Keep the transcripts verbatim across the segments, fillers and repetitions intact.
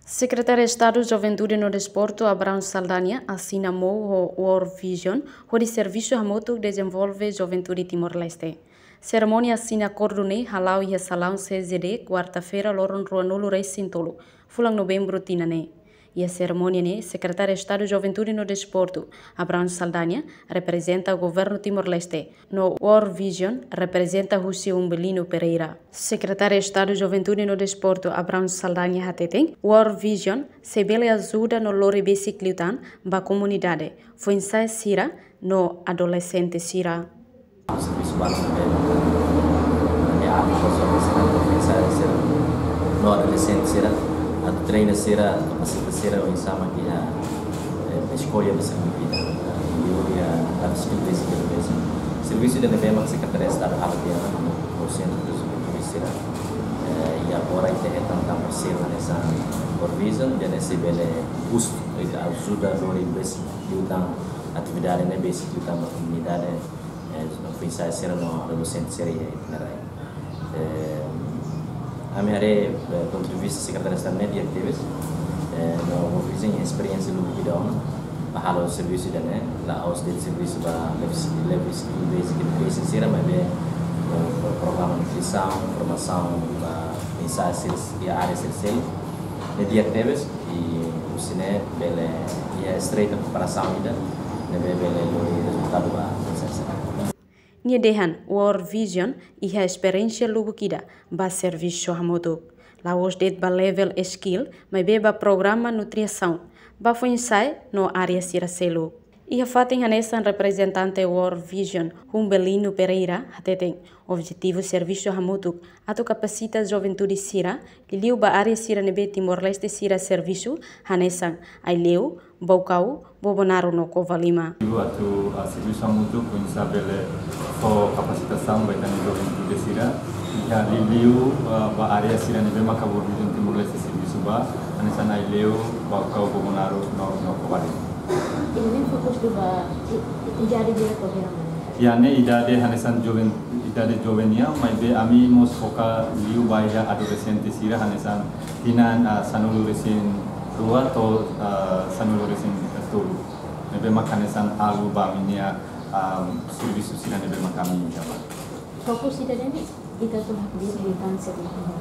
Sekretáriu Estadu Juventude no Desportu, Abraão Saldanha, asina mou ho World Vision, hodi servisu hamutuk dezenvolve juventude Timor-Leste. Serimónia asina akordu ne'e hala'o iha salaun C J D, kuarta-feira, loron ruanulu-resin-tolu, fulan Novembru tinan ne'e. Iha serimónia ne'e, Sekretáriu Estadu Juventude no Desportu, Abraão Saldanha, reprezenta Governu Timor-Leste, no World Vision, reprezenta husi Umbelino Pereira. Sekretáriu Estadu Juventude no Desportu, Abraão Saldanha, hateten, World Vision sei bele ajuda no lori besik liután ba komunidade, foin-sa'e sira no adolexente sira. Servisu barak ne'ebé atu halo ba joven sira, foin-sa'e sira no adolexente sira, atu treina sira, kapasita sira oinsá mak iha, eh, eskolla ba sira-nia vida. Liuliu iha life skill basic education. Servisu ida ne'ebé mak Sekretáriu Estadu halo tiha ona ho Sentru Juventude sira. Eh, i agora ita hetan tan parseiru hanesan World Vision, ida-ne'e sei bele boost, eh, ajuda lori besik liután atividade ne'e besik liután ba komunidade, eh, foin-sa'e sira no adolexente sira iha ita-nia rai. Eh, ami haree, eh, pontu de vista Sekretáriu Estadu ne'e di'ak tebes, eh, no World Vision iha esperiénsia lubuk ida ona ba halo servisu ida-ne'e, la'ós de'it servisu ba life skill, life skill basic education sira, maibé, eh, programa nutrisaun, formasaun ba foin-sa'e sira iha área sira seluk. Ne'e di'ak tebes, i husi ne'e bele iha estreita kooperasaun ida ne'ebé bele lori rezultadu ba foin-sa'e sira. Nia dehan World Vision iha esperiénsia lubuk ida ba servisu hamutuk, la'ós de'it ba level skill, maibé ba programa nutrisaun ba foin-sa'e no área sira seluk. Iha fatin hanesan, reprezentante World Vision, Umbelino Pereira, hateten, objetivu servisu hamutuk atu kapasita juventude sira, liuliu ba área sira ne'ebé Timor-Leste sira servisu, hanesan Aileu, Baucau, Bobonaro no Covalima. Atu, ah, servisu hamutuk oinsá bele fó kapasitasaun ba ita-nia juventude sira iha liuliu, ah, ba área sira ne'ebé maka World Vision Timor-Leste servisu ba, hanesan Aileu, Baucau, Bobonaro no, no Covalima. Ida-ne'e fokus ba i-, i-, idade di'ak ka? Iha ne'e idade hanesan joven, idade joven nian, maibé ami mós foka liu ba iha adolexente sira hanesan tinan, ah, sanulu-resin-rua to'o, ah, sanulu-resin-tolu. Ne'ebé mak hanesan alvu ba ami-nia, ah, servisu sira ne'ebé mak ami iha ba. Fokus ida-ne'e ne'e, ita atu hakbiit liután sira-nia.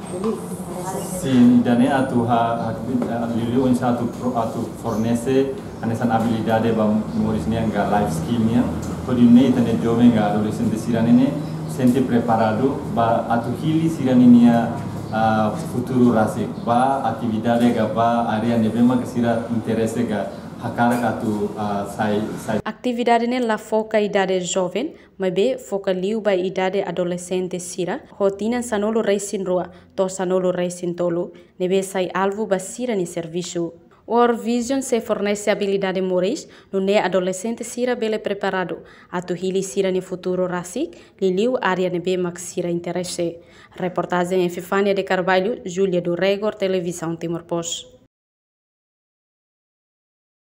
Sin, ida-ne'e atu ha-, hakbiit, ah, liuliu oinsá atu pro-, atu fornese hanesan abilidade ba moris nian ka life skill nian, hodi nune'e ita-nia joven ka adolexente sira-ne'e sente preparadu ba atu hili sira-nia, ah, futuru rasik, ba atividade ka ba área ne'ebé mak sira interese ka hakarak atu, ah, sai, sai. Atividade ne'e la foka idade joven, maibé foka liu ba idade adolexente sira, ho tinan sanulu-resin-rua to'o sanulu-resin-tolu, ne'ebé sai alvu ba sira-nia servisu. World Vision sei fornese abilidade moris, nune'e adolexente sira bele preparadu atu hili sira-nia futuru rasik, liuliu área ne'ebé mak sira interese. Reportajen Epifania de Carvalho, Júlia do Rego, Televizaun Timor Post.